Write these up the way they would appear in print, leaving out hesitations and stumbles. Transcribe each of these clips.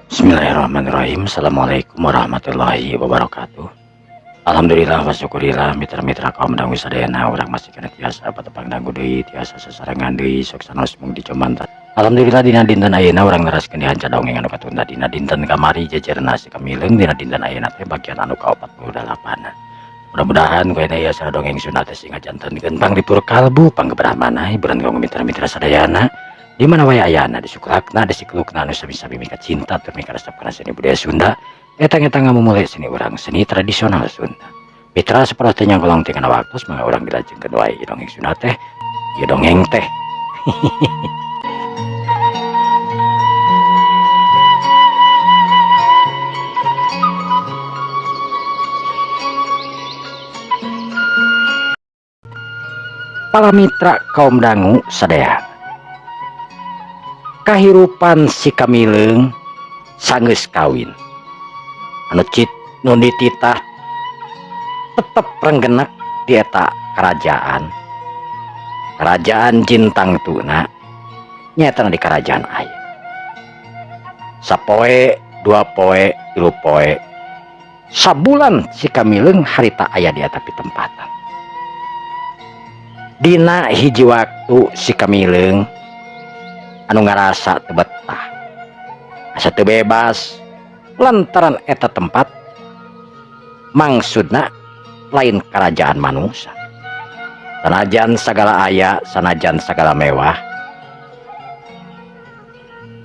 Bismillahirrahmanirrahim. Assalamualaikum warahmatullahi wabarakatuh. Alhamdulillah wa syukurillah, mitra-mitra kaum dangu sadayana, urang masih keneh tiasa patepang dangu deui, tiasa sasarengan deui, sok sanaos mung dicoman. Alhamdulillah, dina dinten ayeuna urang neraskeun di hanca dongeng anu katunda dina dinten kamari, jejerna si Kamileung. Dina dinten ayeuna teh bagian anu ka-48. Mudah-mudahan ku ieu acara dongeng Sunda teh sing ngajantenkeun panglipur kalbu, panggebrahmana, hiburan kanggo mitra-mitra sadayana di mana wae ayana, di suklakna, di siklukna, anu sami-sami mika cinta tur mika resep kana seni budaya Sunda, etang-etang ngamumule seni urang, seni tradisional Sunda. Mitra, sapertos nyangkolong tinggal waktu, mangga urang dilajengkeun wae dongeng Sunda teh, ieu dongeng teh. Para mitra kaum dangu sadaya, kahirupan si Kamileung sanggeus kawin anu cit nu dititah tetep renggenek di eta kerajaan, kerajaan Jintang Tuna, nyata di kerajaan aya sapoe, 2 poe, 3 poe, sabulan si Kamileung harita aya di eta pitempatan. Dina hiji waktu si Kamileung anu ngarasa teu betah, asa teu bebas, lantaran eta tempat maksudna lain kerajaan manusia. Sanajan sagala aya, sanajan sagala mewah,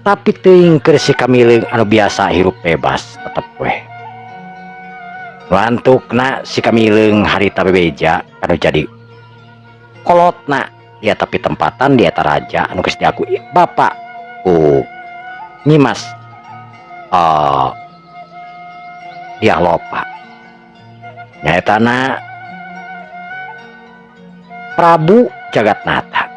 tapi teuing keur si Kamileung anu biasa hirup bebas tetep weh nu antukna si Kamileung harita bebeja anu jadi kolotna dia, tapi tempatan dia raja anu geus diaku bapak ku Nyimas Dyah Lopa, nyaetana Prabu Jagatnata.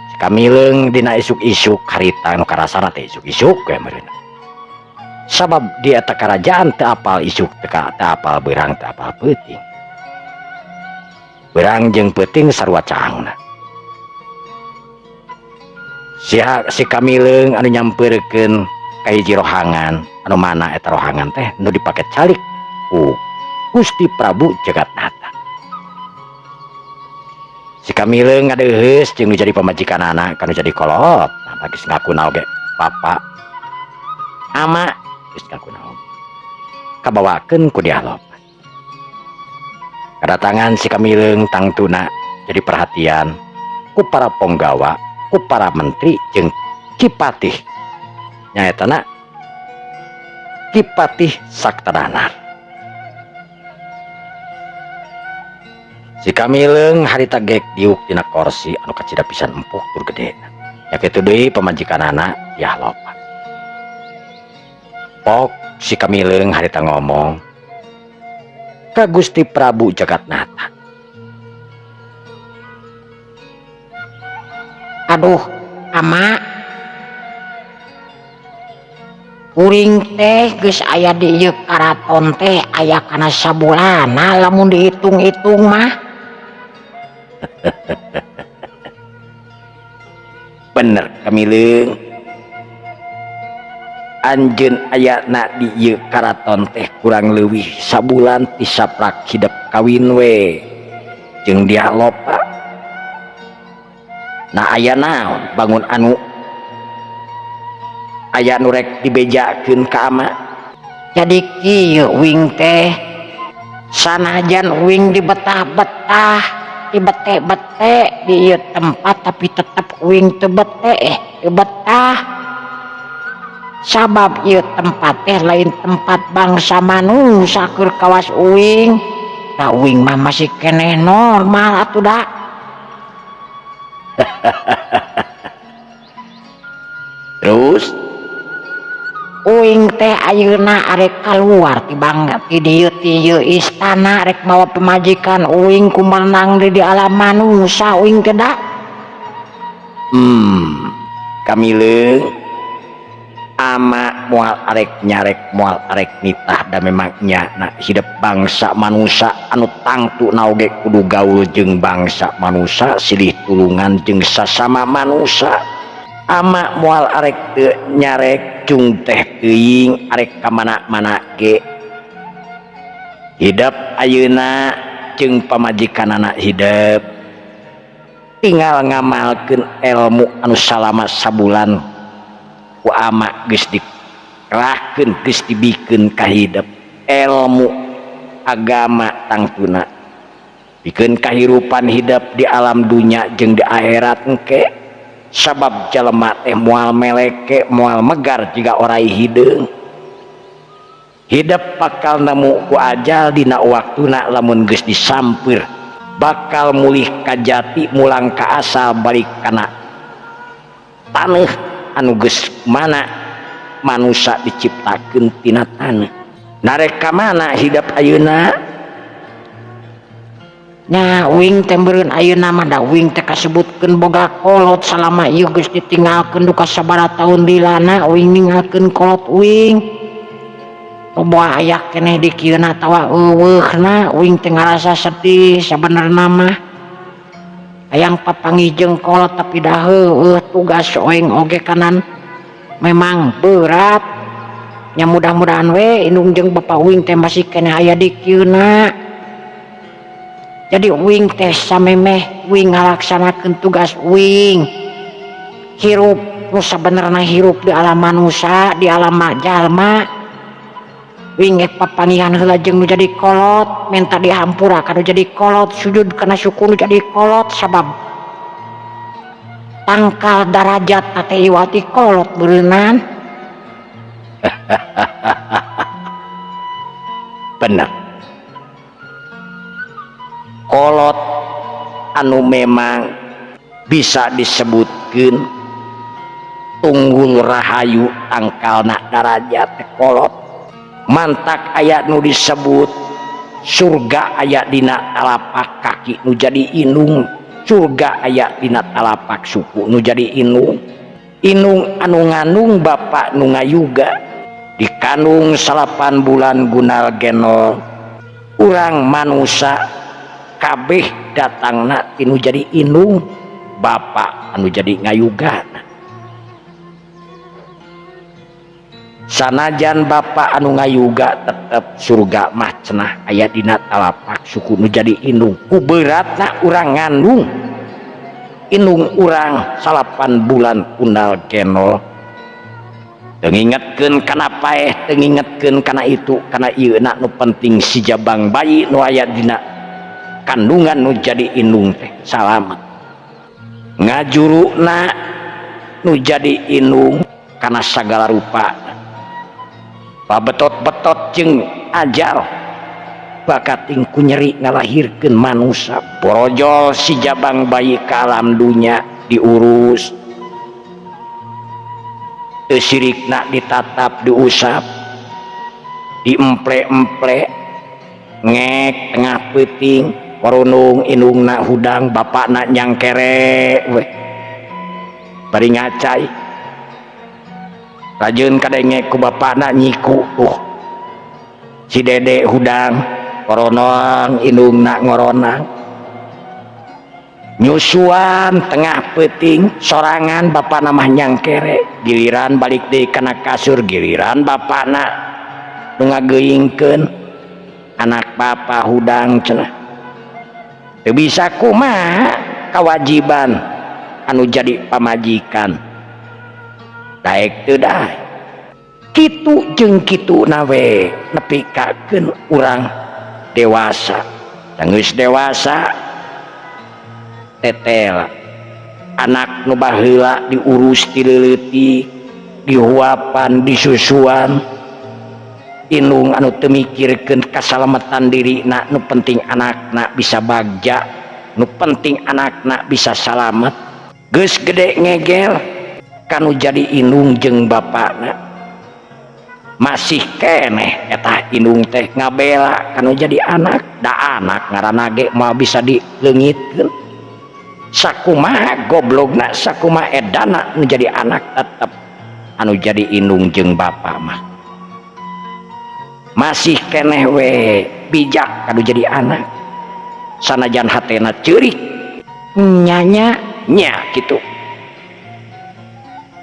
Si Kamileung dina isuk-isuk harita anu karasana teh isuk-isuk we meureun, sabab di eta kerajaan teu apal isuk, teu teu apal beurang, teu apal peuting. Beurang jeung peuting sarua caangna. Si Kamileung anu nyampeurkeun ka hiji rohangan anu mana eta rohangan teh nu dipake calik ku Gusti Prabu Jagatnata. Si Kamileung ngadeuheus jeung nu jadi pamajikanana kanu jadi kolot. Nah, geus ngakuna oge papa ama, geus ngakuna oge kabawakeun ku Dyah Lopa. Kedatangan si Kamileung tangtuna jadi perhatian ku para ponggawa, ku para menteri jeung Kipatih, nyaetana Kipatih Saktadanar. Si Kamileung harita gek diuk dina korsi anu kacida pisan empuk tur gede. Ya kitu deui pamajikanana Dyah Lopa. Pok si Kamileung harita ngomong ka Gusti Prabu Jagatnata. Aduh, ama, kuring teh geus aya di ieu karaton teh aya kana sabulana lamun dihitung-hitung mah. Bener, Kamileung. Anjeun ayana di ieu karaton teh kurang leuwih sabulan ti saprak hidep kawin we jeung Dyah Lopa. Nah, aya naon bangun anu aya nu rek dibejakeun ka ama? Jadi kieu, wing teh sanajan wing dibetah-betah, dibete-bete di ieu tempat, tapi tetep wing teu bete, teu betah, sabab ieu tempat teh lain tempat bangsa manusia keur kawas uing. Da uing mah masih keneh normal atuh da. Terus? Uing teh ayeuna arek kaluar ti bang ti dieu, ti ieu istana, rek mawa pamajikan uing kumenang di alam manusia uing teh da. Kamileung, ama moal arek nyarek, moal arek nitah, da memang nya hidup bangsa manusia anu tangtu naoge kudu gaul jeung bangsa manusia, silih tulungan jeung sasama manusia. Ama moal arek teu nyarek cung teh teuing arek ka mana-mana ge. Hidep ayeuna jeung pamajikanana hidep. Tinggal ngamalkeun ilmu anu salama sabulan ku ama geus dikerahkeun geus dibikeun ka hidep ilmu agama tangtuna bikeun kahirupan hidep di alam dunya jeung di akhirat engke sabab jelema teh moal meleke moal megar jiga orai hideung hidep bakal nemu ku ajal dina waktuna lamun geus disampeur bakal mulih ka jati mulang ka asal balik kana taneuh anu geus mana manusa diciptakeun tina taneuh narek ka mana hidep ayeuna nya uing teh meureun ayeuna mah da uing teh kasebutkeun boga kolot salama ieu geus ditinggalkeun duka sabaraha taun dilana uing ninggalkeun kolot uing loba aya keneh di kieu atawa eueuhna uing teh ngarasa sedih sabenerna mah hayang papanggih jeung kolot tapi dah heueuh tugas uing oge kanan memang berat nya mudah-mudahan we indung jeung bapa uing teh masih keneh aya di kieuna. Jadi uing teh samemeh uing ngalaksanakeun tugas uing hirup nu sabenerna hirup di alam manusia di alam jalma uing ek papangihan heula jeung nu jadi kolot minta dihampura ka nu jadi kolot sujud kana suku nu jadi kolot sabab tangkal darajat teh iwati kolot beureunan. Bener kolot anu memang bisa disebutkeun tunggul rahayu tangkalna darajat kolot mantak aya nu disebut surga aya dina talapak kaki nu jadi inung surga aya dina talapak suku nu jadi inung inung anu ngandung bapak nu ngayuga dikandung 8 bulan gunal genol urang manusa kabeh datangna tinu jadi inung bapak anu jadi ngayugana sanajan bapak anu ngayuga tetep surga mah cenah aya dina talapak suku nu jadi inung ku beratna urang ngandung inung urang 8 bulan gunal genol teu ngingetkeun kana paeh teu ngingetkeun kana itu kana ieu na nu penting si jabang bayi nu aya dina kandungan nu jadi inung teh salamet ngajuruna nu jadi inung kana sagala rupa pabetot-betot jeung ajal bakating ku nyeri ngalahirkeun manusa borojol si jabang bayi ka alam dunya diurus teu sirikna ditatap diusap diemple-emple ngek tengah peuting korunung indungna hudang bapakna nyangkere we bari ngacai rajeun kadenge ku bapakna nyiku tuh si dede hudang koronong indungna ngoronang nyusuan tengah peuting sorangan bapakna mah nyangkere giliran balik deui kana kasur giliran bapakna nu ngageuingkeun anak bapa hudang cenah teu bisa kumaha kewajiban anu jadi pamajikan daek teu daek kitu jeung kitu nawe nepikakeun urang dewasa geus dewasa tetel anak nu baheula diurus ti leutik dihuapan disusuan indung anu teu mikirkeun kasalamatan dirina nu penting anakna bisa bagja nu penting anakna bisa salamet geus gede ngegel kanu jadi indung jeung bapakna masih keneh eta indung teh ngabela kanu jadi anak da anak ngaranna ge moal bisa dileungitkeun sakumaha goblogna sakumaha edana nu jadi anak tetep anu jadi indung jeung bapa mah masih keneh we bijak kanu jadi anak sanajan hatena ceurik nyanya nya kitu.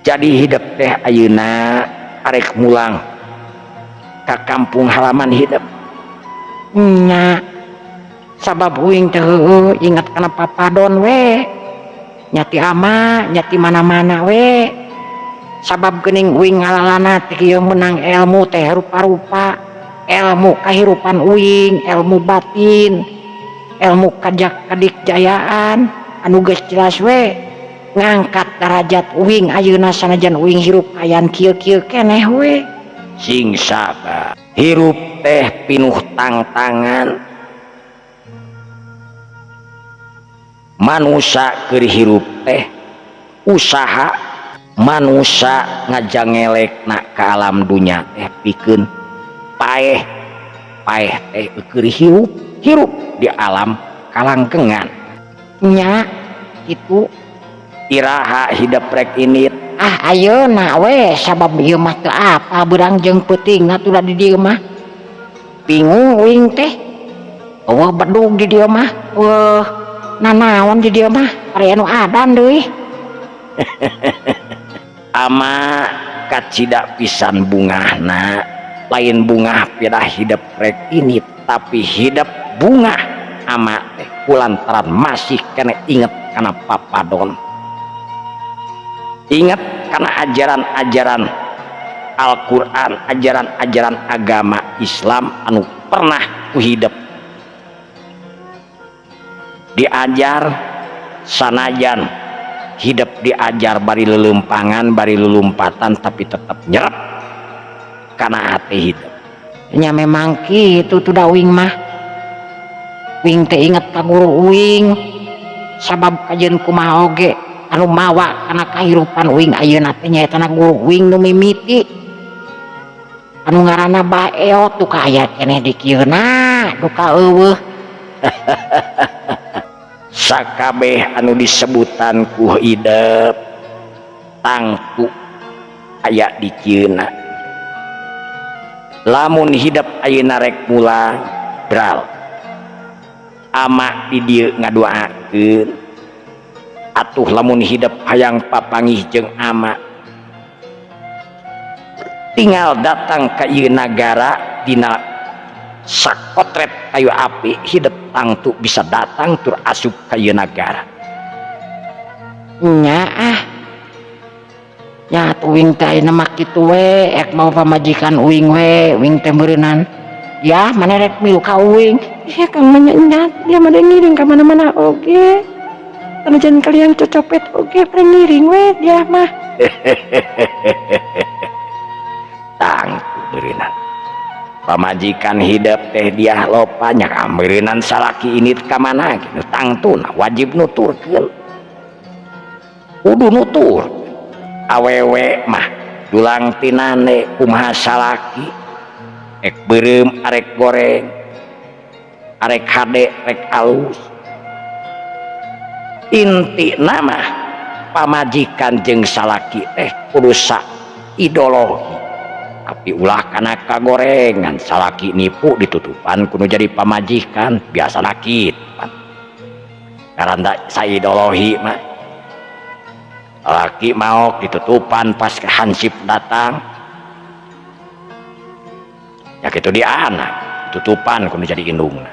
Jadi hidup teh ayeuna arek mulang ka kampung halaman hidup. Nya sabab uing teh heueuh inget kana papadon we. Nyati ama, nyati mana-mana we. Sabab geuning uing ngalalana teh kieu meunang ilmu teh rupa-rupa. Ilmu kahirupan uing, ilmu batin, ilmu kajak kadikjayaan anu geus jelas we ngangkat darajat uing ayeuna sanajan uing hirup kayan kieu-kieu keneh we. Sing sabar. Hirup teh pinuh tangtangan. Manusa keur hirup teh usaha manusa ngajangelekna ka alam dunya teh pikeun paeh. Paeh teh keur hirup, hirup di alam kalangkengan. Nya kitu. Iraha hidup rek init. Ah ayeuna we sabab ieu mah teu apa beurang jeung peutingna tuh di dieu mah. Bingung uing teh. Eueuh bedug di dieu mah. Eueuh nanaon di dieu mah ari anu adan deui. Ama kacida pisan bungahna, lain bungah pidah hidup rek init tapi hidup bungah ama teh kulantaran masih kena inget kana papadon. Ingat karena ajaran-ajaran Al-Quran, ajaran-ajaran agama Islam anu pernah ku hidup diajar sanajan hidup diajar bari lelempangan bari lelumpatan tapi tetap nyerap karena hati hidup. Nya memang kitu tuh da uing mah. Uing teh inget ka guru uing sabab kajeun kumaha oge anu mawa kana kahirupan uing ayeuna teh nyaeta na guru uing nu mimiti anu ngaranna Baeot duka aya keneh di kieuna duka eueuh. Sakabeh anu disebutan ku hidup tangtu aya di kieuna. Lamun hidup ayeuna rek mulang bral ama di dieu ngadoakeun. Atuh lamun hidup hayang papangih jeung ama tinggal datang ka ieu nagara dina sakotret kayu api hidup tangtu bisa datang tur asup ka ieu nagara. Nya ah nya atuh uing teh ayeuna mah kitu we ek mau pamajikan uing we uing teh meureunnan ya mana rek milu ka uing. Ih Kang mah nya dia mah ngiring ka mana-mana oge. Sanajan kalian cocopet oge paling ngiring we dia mah. Tangtu beureunan. Pamajikan hidup teh dia lopa nya kameureunan salaki ini ka mana gitu. Tangtuna wajib nuturkeun. Kudu nutur. Awewe mah dulang tinane kumaha salaki. Ek beureum arek goreng. Arek hade rek alus. Inti nama pamajikan jeung salaki teh kudu sa ideologi. Tapi ulah kana kagorengan salaki nipu ditutupan kudu jadi pamajikan biasana kitu. Karena sa ideologi mah salaki maok ditutupan pas ke hansip datang ya kitu di anak tutupan kudu jadi indungna.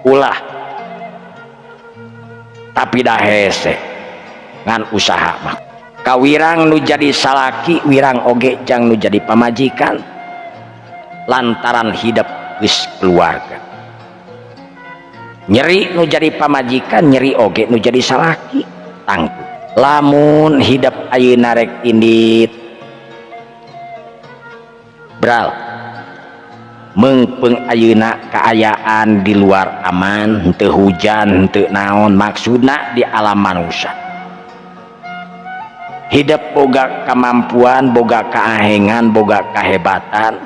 Ulah tapi dah hese ngan usaha mah kawirang nu jadi salaki wirang oge jang nu jadi pamajikan lantaran hidup geus keluarga nyeri nu jadi pamajikan nyeri oge nu jadi salaki tangtu lamun hidup ayeuna rek indit bral meungpeung ayeuna kaayaan di luar aman henteu hujan henteu naon maksudna di alam manusia hidup boga kemampuan boga kaahengan boga kahebatan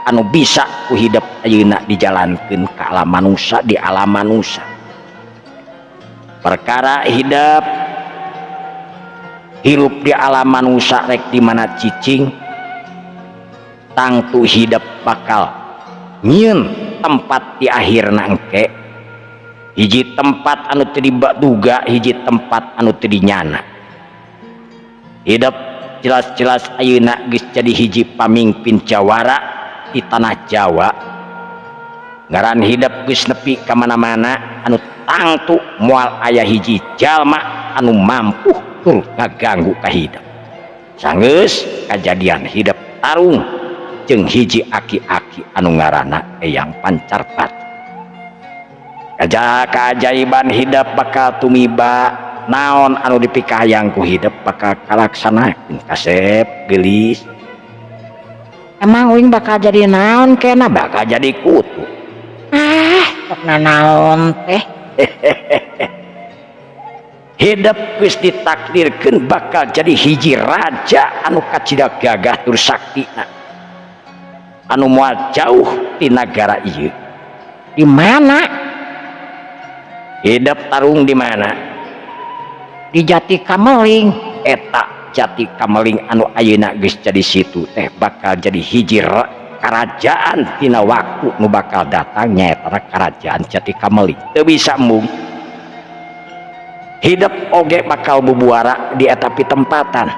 anu bisa ku hidup ayeuna dijalankeun ka alam manusia di alam manusia perkara hidup hirup di alam manusia rek di mana cicing tangtu hidup bakal nyieun tempat di akhirna engke hiji tempat anu teu diduga hiji tempat anu teu dinyana. Hidep jelas-jelas ayeuna geus jadi hiji pamingpin jawara di tanah Jawa. Ngaran hidep geus nepi ka mana-mana anu tangtu moal aya hiji jalma anu mampu tur ngaganggu ka hidep. Sanggeus kajadian hidep tarung jeung hiji aki-aki anu ngaranna Eyang Pancarpat. Kaajaiban hidep bakal tumiba, naon anu dipikahayang ku hidep bakal kalaksanakeun kasep geulis. Emang uing bakal jadi naon kena? Bakal jadi kutu. Ah, sok nanaon teh. Hidep geus ditakdirkeun bakal jadi hiji raja anu kacida gagah tur saktina. Anu moal jauh ti nagara ieu. Di mana? Hidep tarung di mana? Di Jati Kameling. Eta Jati Kameling anu ayeuna geus jadi situ teh bakal jadi hiji kerajaan tina waktu nu bakal datang nyaeta kerajaan Jati Kameling. Teu bisa embung. Hidep oge bakal bubuara di eta pitempatan.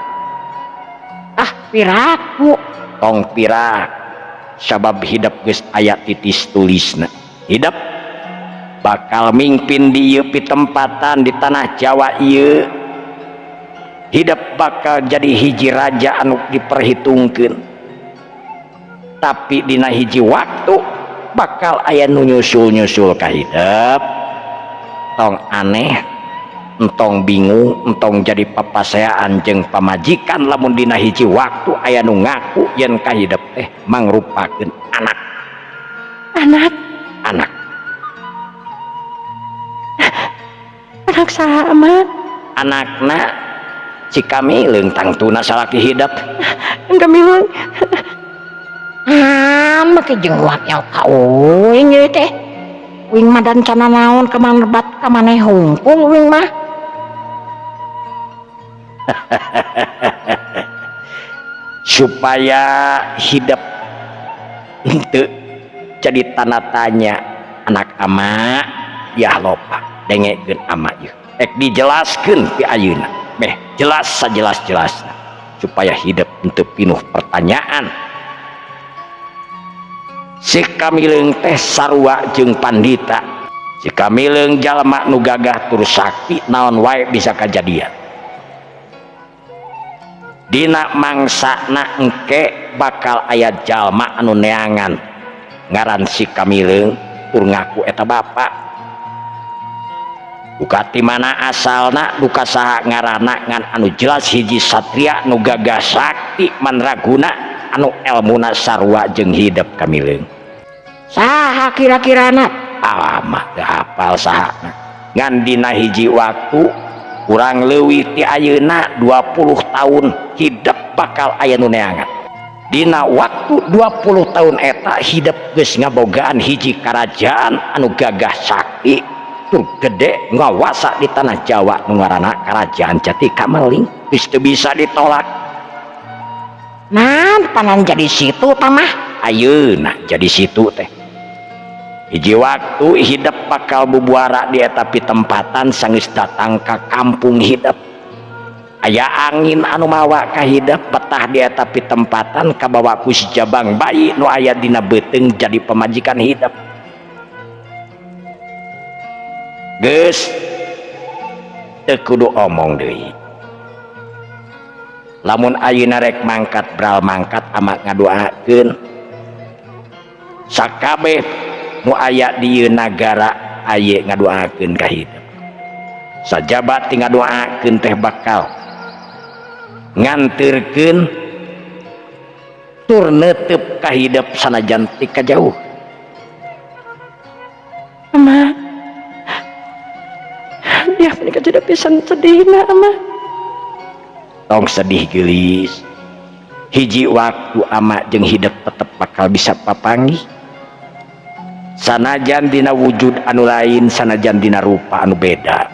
Ah, piraku. Tong pirak. Sabab hidep geus aya titis tulisna. Hidep bakal mingpin di ieu pitempatan di tanah Jawa ieu. Hidep bakal jadi hiji raja anu diperhitungkeun. Tapi dina hiji waktu bakal aya nu nyusul-nyusul ka hidep. Tong aneh, entong bingung, entong jadi papaseaan jeung pamajikan lamun dina hiji waktu aya nu ngaku yen ka hidep teh mangrupakeun anak. Anak? Anak. Anak saha, Mak? Anakna si Kamileung tangtuna salaki hidep. Kamileung. Ah, make jeung wakil ka uing ieu teh. Uing mah dan cana naon ka manebat ka maneh hungkul uing mah. Supaya hidep henteu jadi tanda tanya anak ama ya lopa dengekeun ama ieu. Rek dijelaskeun ti ayeuna meh jelas sajelas-jelasna supaya hidep henteu pinuh pertanyaan. Si Kamileung teh sarua jeung pandita. Si Kamileung jalma nu gagah tur sakti naon wae bisa kajadian. Dina mangsana engke bakal aya jalma anu neangan ngaran si Kamileung tur ngaku eta bapa. Duka ti mana asalna, duka saha ngaranna, ngan anu jelas hiji satria nu gagah sakti mandraguna anu elmuna sarua jeung hidep Kamileung. Saha kira-kirana? Ah, mah teu hafal saha. Ngan dina hiji waktu kurang leuwih ti ayeuna 20 tahun hidep bakal aya nu neangan. Dina waktu 20 tahun eta hidep geus ngabogaan hiji karajaan anu gagah sakti tur gede ngawasa di tanah Jawa nu ngaranna Kerajaan Jati Kameling. Geus teu bisa ditolak. Nah, panan jadi situ tamah. Ayeuna jadi situ teh. Hiji waktu hidep bakal bubuara di eta pitempatan sanggeus datang ka kampung hidep. Aya angin anu mawa ka hidep betah di eta pitempatan kabawa ku si jabang bayi nu aya dina beuteung jadi pamajikan hidep. Geus teu kudu omong deui. Lamun ayeuna rek mangkat bral mangkat ama ngadoakeun sakabeh nu aya di ieu nagara aye ngadoakeun ka hidep. Sajabat ti ngadoakeun teh bakal nganterkeun tur neuteup ka hidep sanajan ti kajauh. Ama, dia menikah tidak pisan sedihna, Ama. Tong sedih geulis. Hiji waktu ama jeung hidep tetep bakal bisa papanggih. Sanajan dina wujud anu lain, sanajan dina rupa anu beda.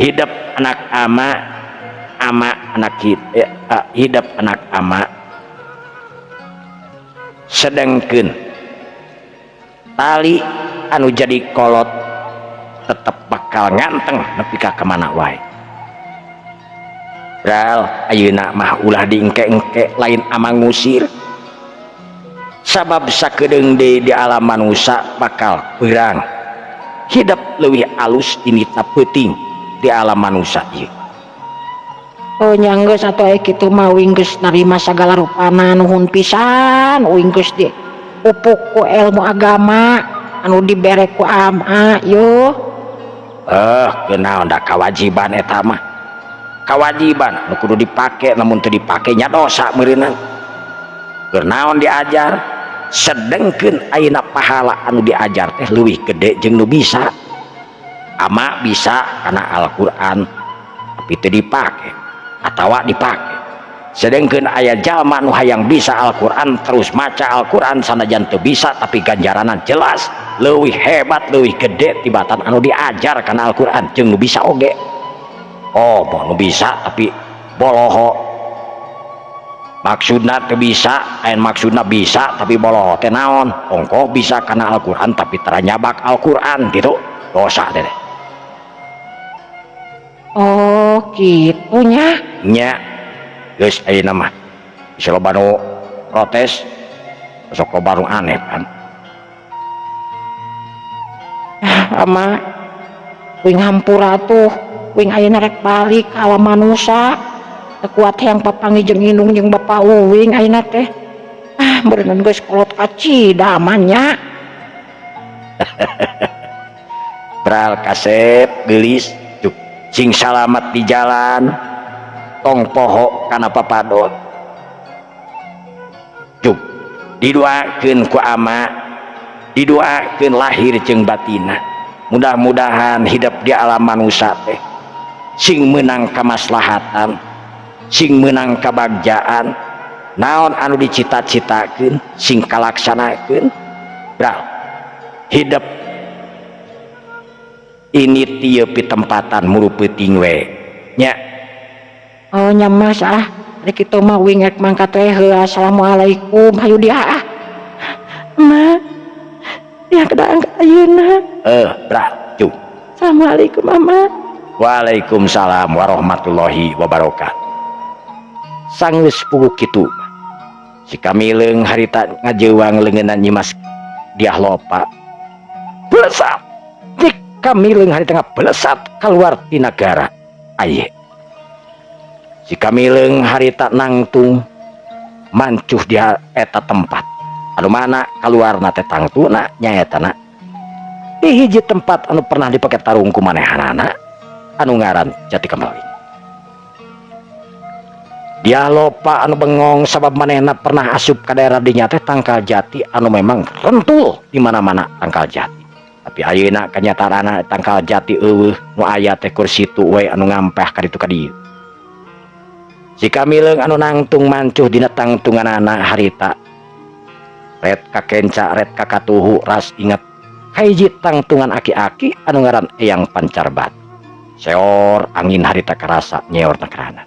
Hidep anak ama, ama anak hidep anak ama. Sedengkeun tali anu jadi kolot tetep bakal nganteng nepi ka kemana wae. Dal ayeuna mah ulah diengke-engke lain amang ngusir. Sabab sakedeung deui di alam manusia bakal perang. Hidup leuwih alus dinita peuting di alam manusia ieu. Oh nya geus atuh aya kitu mah uing geus narima sagala rupana nuhun pisan uing geus di pupuk ku ilmu agama anu dibere ku ama yo. Kunaon da kawajiban eta mah. Kawajiban nu kudu dipake lamun teu dipake nya dosa meureunang. Keur naon diajar sedengkeun ayeuna pahala anu diajar teh leuwih gede jeung nu bisa. Ama bisa kana Al-Qur'an tapi teu dipake atawa dipake. Sedengkeun aya jalma nu hayang bisa Al-Qur'an terus maca Al-Qur'an sanajan teu bisa tapi ganjaranan jelas leuwih hebat leuwih gede tibatan anu diajar kana Al-Qur'an jeung nu bisa oge. Oh, nu bisa tapi boloho. Maksudna teu bisa, aya maksudna bisa tapi boloho teh naon? Ongkoh bisa kana Al-Qur'an tapi tara nyabak Al-Qur'an gitu. Dosa teh. Oh, kitu nya. Nya. Geus ayeuna mah. Bisa loba nu protes, sok loba nu aneh kan. Ah, ama uing hampura tuh, uing ayeuna rek balik ka alam manusia. Teu kuat hayang papanggih jeung indung jeung bapa uing ayeuna teh. Ah, meureun geus kolot kacida mah nya. Bral kasep geulis cuk sing salamet di jalan tong poho kana papadon. Cuk didoakeun ku ama, didoakeun lahir jeung batina. Mudah-mudahan hidup di alam manusia teh sing meunang kamaslahatan, sing meunang kabagjaan, naon anu dicita-citakeun sing kalaksanakeun. Bral hidup ini tieu pitempatan muru peuting we nya. Oh nya mas ah, rek kitu mah uing rek mangkat we heuh. Assalamualaikum hayu dia ah. Ma, ya kedah angkat ayeuna. Bral cuk. Assalamualaikum mama. Waalaikumsalam warahmatullahi wabarakatuh. Sanggeus puguh kitu si Kamileung harita ngajeuwang leungeunna Nyimas Diah Lopa. Belesat si Kamileung harita ngabelesat keluar ti nagara aye. Si Kamileung harita nangtung mancuh dia eta tempat anu mana kaluarna teh tangtuna nyaetana di hiji tempat anu pernah dipake tarung ku manehanana anu ngaran Jati Kemeling. Dia Lopa anu bengong sabab manehna pernah asup ka daerah dinya teh tangkal jati anu memang rentul di mana-mana tangkal jati. Tapi ayeuna kanyataanna tangkal jati eueuh nu aya teh kur situ we anu ngampeh ka ditu ka dieu. Si Kamileung anu nangtung mancuh dina tangtunganana harita. Ret kakenca ret kakatuhu ras inget kahiji tangtungan aki-aki anu ngaran Eyang Pancarbat. Seor angin harita karasa nyeor nakrana.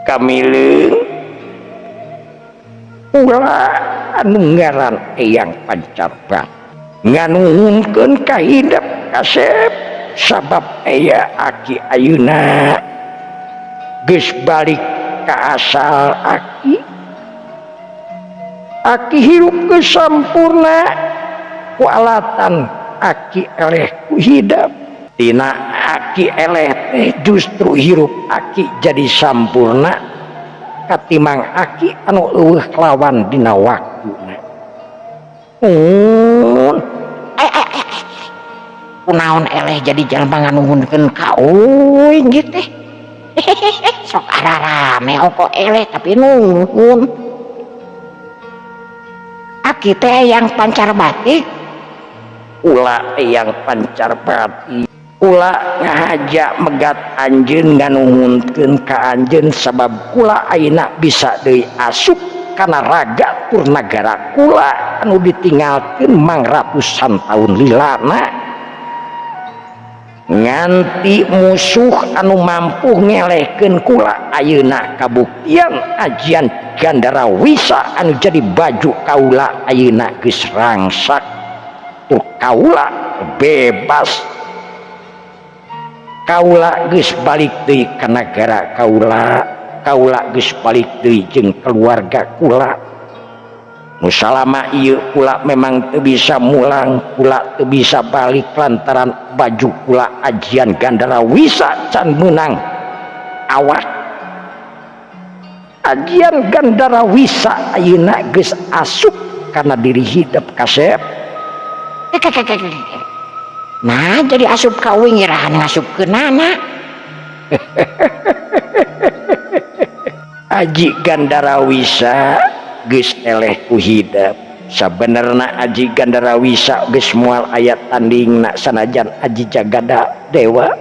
Kamileung ulah anu ngaran Eyang Pancarbat nganuhunkeun ka hidep kasep sabab aya aki ayeuna geus balik ka asal aki. Aki hirup geus sampurna ku alatan aki eleh ku hidep. Tina aki eleh teh justru hirup aki jadi sampurna katimang aki anu eueuh lawan dina waktuna. Kunaon eleh jadi jalma nganuhunkeun ka uing ieu teh. Sok ararame ongko eleh tapi nuhun. Aki teh yang pancar batik. Ulah yang pancar batik. Ulah ngahaja megat anjeun nganuhunkeun ka anjeun sabab kula ayeuna bisa deui asup kana raga tur nagara kula anu ditinggalkeun mangratusan taun lilana. Nganti musuh anu mampu ngelehkeun kula ayeuna kabuktian ajian Gandara Wisa anu jadi baju kaula ayeuna geus rangsak tur kaula bebas. Kaula geus balik deui ka nagara kaula, kaula geus balik deui jeung keluarga kula. Nu salama ieu kula memang teu bisa mulang, kula teu bisa balik lantaran baju kula ajian Gandara Wisa can meunang awak. Ajian Gandara Wisa ayeuna geus asup kana diri hidep kasep. Nah jadi asup ka uing irahan ngasupkeunana. Aji Gandara Wisa geus eleh ku hidep. Sabenerna Aji Gandara Wisa geus moal aya tandingna sanajan Aji Jagada Dewa.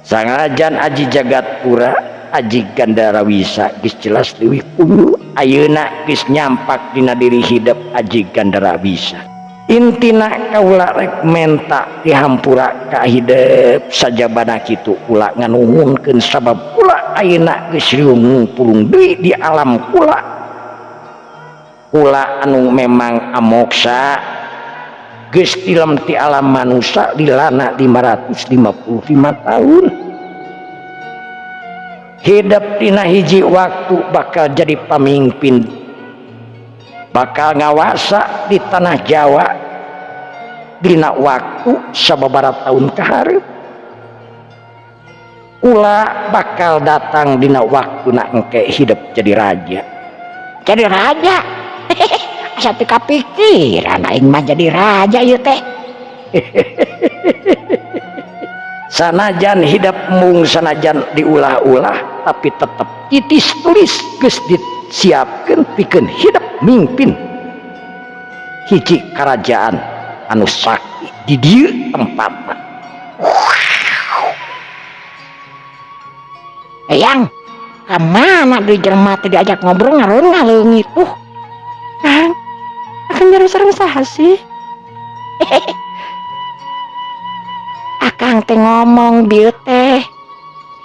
Sanajan Aji Jagatpura, Aji Gandara Wisa geus jelas leuwih unggul. Ayeuna geus nyampak dina diri hidep Aji Gandara Wisa. Intina kaula rek menta dihampura ka hidep sajabana kitu kula nganuhunkeun sabab kula ayeuna geus riung pulung deui di alam kula. Kula anu memang amoksa geus tilem ti alam manusa lilana 555 tahun. Hidep dina hiji waktu bakal jadi pamimpin, bakal ngawasa di tanah Jawa dina waktu sababaraha tahun kahareup. Kula bakal datang dina waktuna engke hidep jadi raja. Jadi raja? Asa teu kapikiran aing mah jadi raja ieu teh. Sanajan hidep mung sanajan diulah-ulah tapi tetep titis tulis geus disiapkeun pikeun hidep mimpin hiji kerajaan anu sakti di dieu tempatna. Eyang, ka mana deui jelema teh diajak ngobrol ngareun ngaleungit tuh. Kang, akang jero sareng saha sih? Akang teh ngomong bieu teh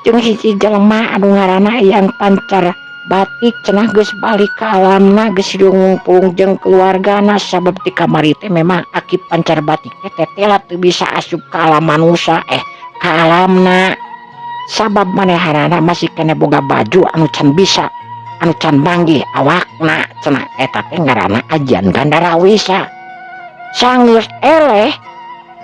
jeung hiji jelema anu ngaranna Eyang Pancar Batik cenah geus balik ka alamna geus ngumpul jeung keluargana sabab di kamari teh memang Aki Pancar Batik teh tetela teu bisa asup ka alam manusa ka alamna sabab manehanana masih kena boga baju anu can bisa anu can manggih awakna cenah eta teh ngaranna ajian Gandara Wisa. Sanggeus eleh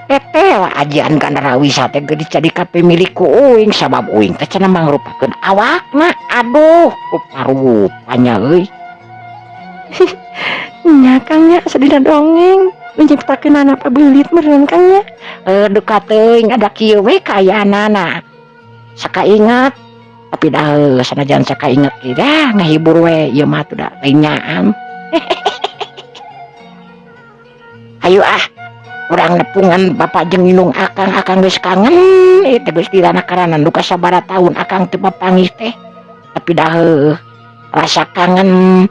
tetela ajian Gandara Wisa teh geus jadi kapemilik ku uing sabab uing teh cenah mangrupakeun awakna. Aduh, rupa-rupanya euy. Nya Kang nya sadina dongeng menciptakeun anak pabeulit meureun Kang nya. Duka teuing ada kieu we kaayaanana. Sakaingat tapi dah sanajan sakaingat ge dah ngahibur we ieu mah tuh dah lain nyaan. Ayo ah, urang nepungan bapak jeung indung akang, akang geus kangen ieu teh geus dilana karanan duka sabaraha tahun akang teu papanggih teh. Tapi dah rasa kangen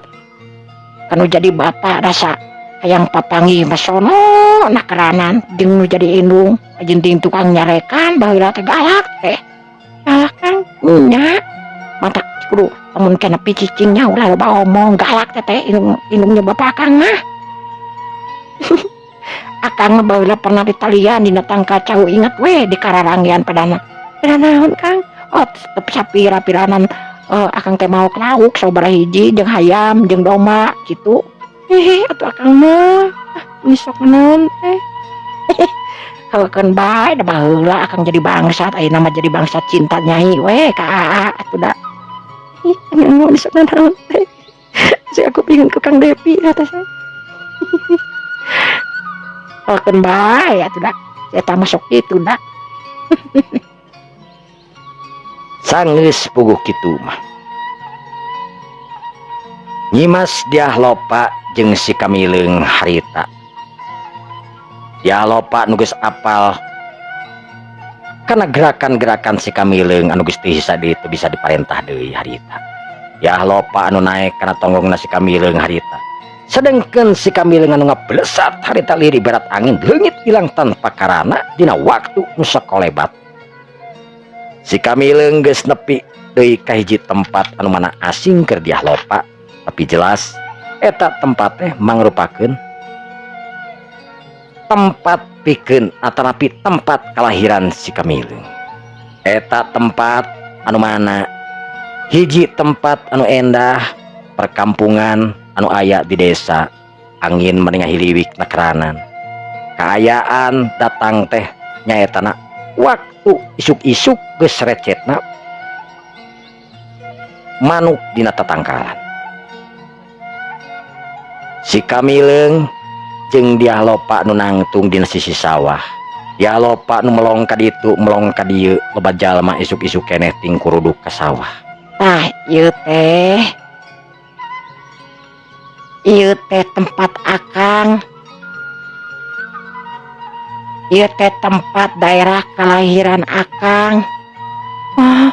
kanu jadi bapak rasa hayang papanggih mah sono nakaranan jeung nu jadi indung jeung ting tukang nyarekan baheula teh galak teh. Galak Kang? Nya matak kudu lamun kana picicingnya ulah loba omong galak teh teh indungnya bapak akang mah. Akang mah baheula pernah ditalian dina tangkal cau inget we di kararanggean padana. Pada naon Kang? Oh, tetep sapira-piranan akang teh mau lauk sabaraha hiji jeung hayam jeung domba kitu. Hehe atuh akang mah misok naon teh. Heukeun bae da baheula akang jadi bangsat ayeuna mah jadi bangsat cinta nyai we ka aa atuh da. Ih, anu misok naon teh. Si aku pingin ke Kang Depi kata saya. Heukeun bae atuh da. Eta masuk kitu da. Sanggeus puguh kitu mah. Nyimas Dyah Lopa jeung si Kamileung harita. Dyah Lopa nu geus apal kana gerakan-gerakan si Kamileung anu geus teu bisa deui teu bisa diparentah deui harita. Dyah Lopa anu naek kana tonggongna si Kamileung harita. Sedengkeun si Kamileung anu ngablesat harita liri barat angin leungit ilang tanpa karana dina waktu nu sakolebat. Si Kamileung geus nepi deui ka hiji tempat anu mana asing keur Dyah Lopa. Tapi jelas eta tempat teh mangrupakeun tempat pikeun atanapi tempat kalahiran si Kamileung. Eta tempat anu mana hiji tempat anu endah, perkampungan anu aya di desa, angin meni ngahiliwik nakeranan. Kaayaan datang teh nyaetana waktu isuk-isuk geus recetna manuk dina tatangkalan. Si Kamileung jeung Dyah Lopa nu nangtung dina sisi sawah. Dyah Lopa nu melong ka ditu, melong ka dieu, loba jalma isuk-isuk keneh tingkuruduk ka sawah. Tah, ieu teh. Ieu teh tempat akang. Ieu teh tempat daerah kelahiran akang. Wah.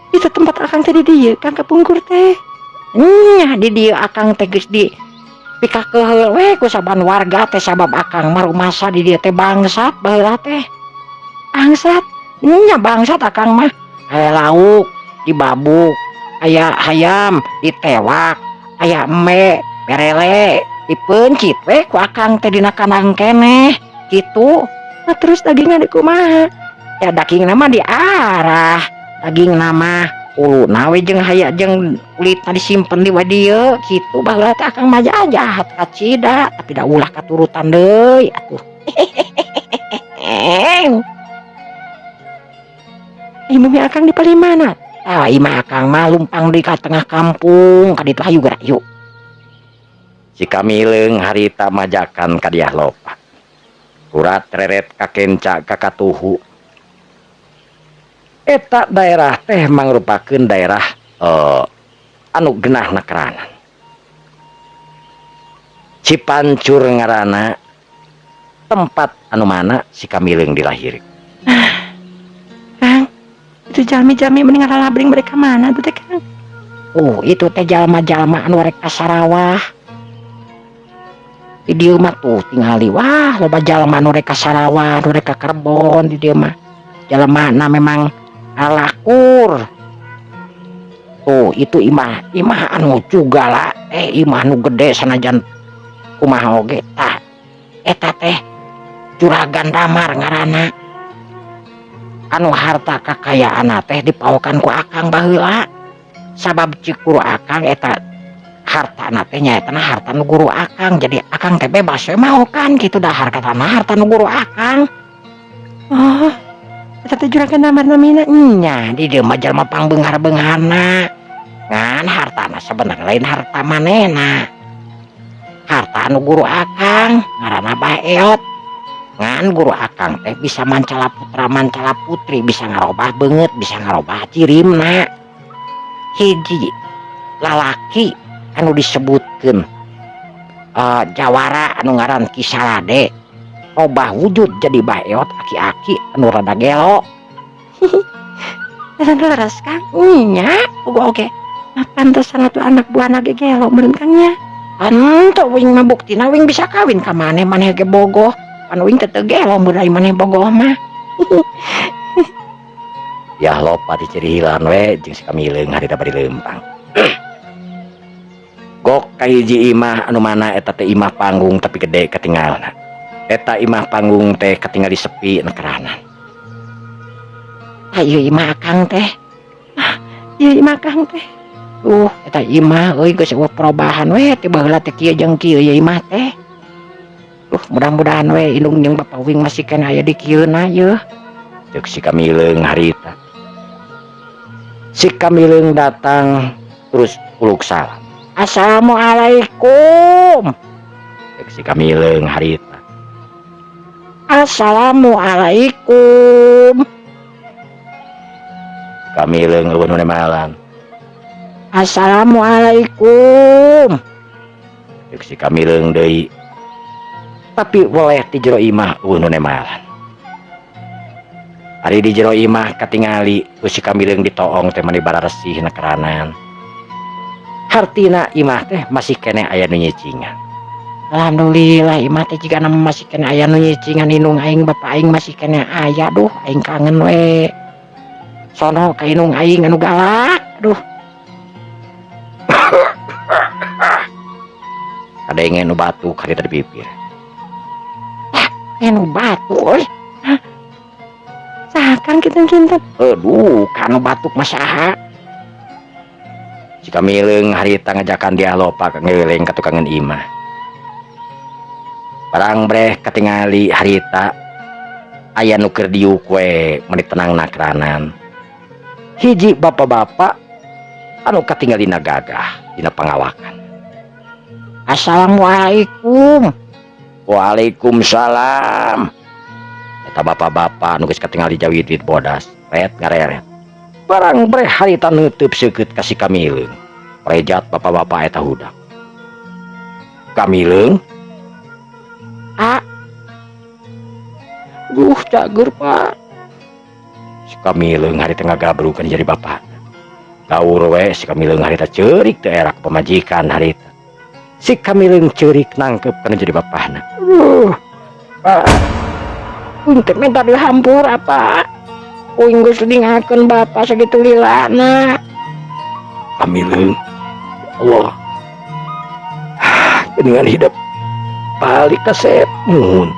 Itu tempat akang teh di dieu, Kang, kapungkur teh. Nya, di dieu akang teh geus di pikakeheul we ku saban warga teh, sabab akang mah rumasa di dieu teh bangsat baheula teh. Bangsat? Nya, bangsat akang mah. Aya lauk dibabuk, aya hayam ditewak, aya embe berele dipeuncit we ku akang teh dina kandang keneh kitu. Nah, terus dagingna di kumaha? Ya, dagingna mah diarah. Dagingna mah uluna we jeung haya jeung kulitna disimpen di dieu kitu. Baheula teh akang mah jahat kacida, tapi da ulah katurutan deui atuh. Ih, bumi akang di palih mana? Ah, imah akang mah lumpang di ka tengah kampung ka ditu. Hayu geura, yuk. Si Kamileung harita majakan ka Dyah Lopa. Kurat reret kakenca kakatuhu. Eta daerah teh mangrupakeun daerah anu genah nakeranan. Cipancur ngaranna tempat anu mana si Kamileung dilahirkan. Kang, itu jalmi-jalmi mending ngaralabring mereka mana tuh teh, Kang? Oh, itu teh jalma-jalma anu rek ka Sarawah. Di dieu mah tuh tingali, wah, loba jalma anu rek ka Sarawah, anu rek ka Kerbon di dieu mah. Jalmana memang alakur. Tuh, itu imah, imah anu juga lah, imah anu gede sanajan kumaha oge tah. Eta teh Juragan Damar ngaranna. Anu harta kakayaan teh dipaokan ku akang baheula. Sabab cik guru akang, eta harta teh nyaeta harta nu guru akang, jadi akang teh bebas we maokan gitu, dah harta tanah harta nu guru akang. Oh, eta teh Juragan Damar namina. Nya, di dieu mah jalma pangbeunghar-beungharna. Ngan hartana sebenarnya lain harta manehna. Harta anu guru akang ngaranna Bah Eot. Ngan guru akang teh bisa mancala putra, mancala putri, bisa ngarobah beungeut, bisa ngarobah jirimna. Hiji lalaki anu disebutkeun jawara anu ngaran Ki Salade robah wujud jadi Bah Eot aki-aki anu rada gelo. Leres, Kang. Nya, Uga oge. Nah, pantesan atuh anak buahna ge gelo meureun, Kang, nya. Henteu, wing mah buktina wing bisa kawin ka maneh, maneh ge bogoh. Pan wing teh teu gelo mun maneh bogoh mah. Dyah Lopa dicirihilan we jeung si Kamileung harita bari leumpang. Gok ka hiji imah anu mana eta teh imah panggung tapi gede katingalna. Eta imah panggung teh katingali sepi nekeranan. Ayo, imah akang teh. Ah, ieu imah akang teh. Eta imah euy geus euweuh perubahan we ti baheula teh kieu jeung kieu ieu imah teh. Mudah-mudahan we indung jeung bapak wing masih keneh aya di kieuna yeuh. Ceuk si Kamileung harita. Si Kamileung datang terus uluk salam. Assalamualaikum. Ceuk si Kamileung harita. Assalamualaikum. Kamileung euweuh nu nemalan. Assalamualaikum. Ceuk si Kamileung deui. Tapi weleh ti jero imah euweuh nu nemalan. Ari di jero imah katingali ku si Kamileung ditoong teh mani bararesih nekeranan. Hartina imah teh masih keneh aya nu nyicingan. Alhamdulillah, imah teh jigana masih keneh aya nu nyicingan, indung aing, bapak aing masih keneh aya. Duh, aing kangen we. Sono ka indung aing anu galak. Duh. Kadenge nu batuk harita di bibir. Ah, nu batuk euy. Saha, Kang, kinten-kinten? Aduh, kanu batuk mah saha? Si Kamileung harita ngajakan Dyah Lopa ngeliling ka tukangan imah. Barang breh katingali harita aya nu keur diuk we meuni tenang nakranan. Hiji bapak-bapak anu katingalina gagah dina pangawakan. Assalamualaikum. Waalaikumsalam. Eta bapak-bapak nu geus katingali jawit-wit bodas, ret ngareret. Barang breh harita neuteub seukeut ka si Kamileung. Rejat bapak-bapak eta hudak. Kamileung? Ah. Duh, cager, Pak. Si Kamileung harita ngagabrukan jadi bapak. Gaur we si Kamileung harita ceurik teu era ku pamajikan harita. Si Kamileung ceurik nangkep kana jadi bapakna. Duh. Pak. Uing teh minta dihampura, Pak. Uing geus ninggalkeun bapak sakitu lilana. Kamileung. Allah. Geningan hidup balik kasep nuhun.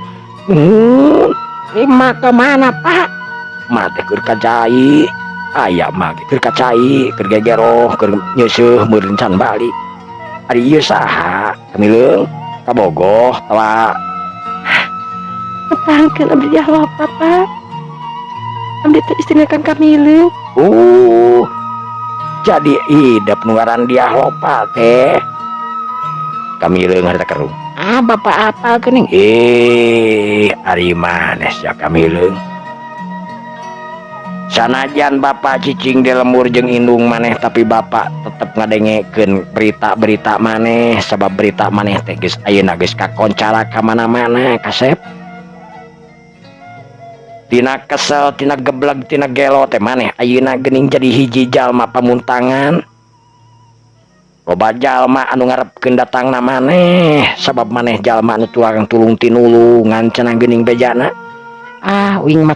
Nuhun. Lima ke mana, Pak? Mah teh keur ka cai. Aya mah keur ka cai, keur gegeroh, keur nyeuseuh meureun can balik. Ari ieu saha? Kamileung kabogoh tawa? Tepangkeun abdi Dyah Lopa, Pak. Abdi teh istrina Kang Kamileung. Jadi hidep nu ngaran Dyah Lopa teh. Kamileung harita kerung. Ah, bapak apal geuning? Eh, ari maneh sia Kamileung. Sanajan bapak cicing di lembur jeung indung maneh, tapi bapak tetep ngadengekeun berita-berita maneh, sabab berita maneh teh geus ayeuna geus kakoncara ka mana-mana kasep. Tina kesel, tina gebleg, tina gelo teh maneh ayeuna geuning jadi hiji jalma pamuntangan. Loba jalma anu ngarepkeun datangna maneh, sabab maneh jalma anu tuang tulung tinulungan cenah geuning bejana. Ah, uing mah